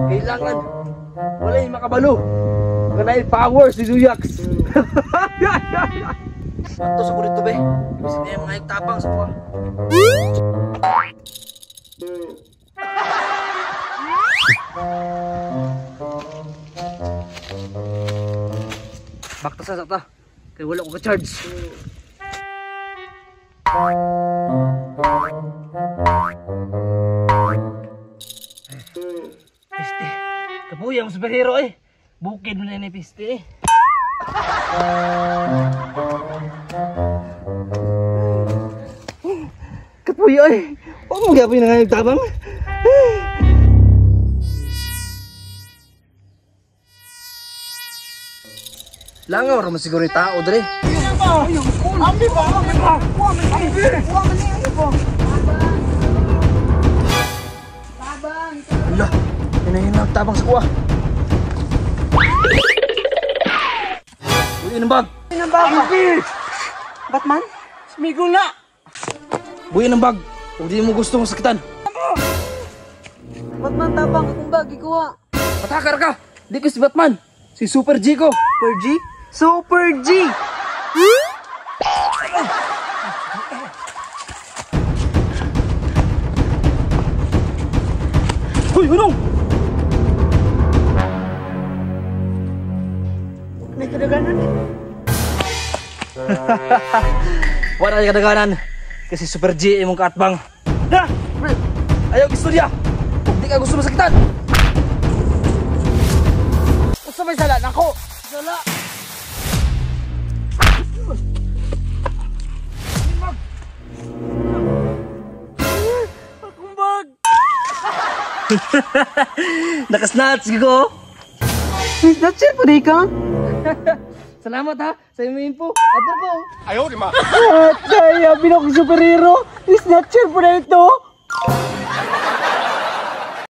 Kailangan wala yung makabalo. Kanay power si Zuyax. Ato sa ko dito be. Bisag niya mga tabang sa kuha. Bakta sa ta. Kay wala ko ka-charge. Piste. Kapuya ang superhero eh. Bukid mo na ni Piste eh. Kapuya eh. Huwag mo gapin na nga yung tabang. Langaw raman siguro yung tao dre. Ala, hinahin ang tabang sa kuha. Buyin ang bag. Buyin ang bag. Batman? Smigo na. Buyin ang bag. Kung di mo gusto mong sakitan. Batman, tabang akong bag, ikuha. Patakar ka! Di ko si Batman. Si Super G ko. Super G? Super G! Hoy, hunong! May kadaganan eh. Wala kay kadaganan. Kasi Super G imong kaatbang. Na! Ayaw istorya! Kung di ka gusto masakitan! Usa may sala nako! Sala! Akong bag! Nakasnatch ko! Snatcher pa di ka? Salamat ha! Sa iyong info! Ador ko! Ayaw, di ma! At kaya binok superhero! Snatcher po na ito!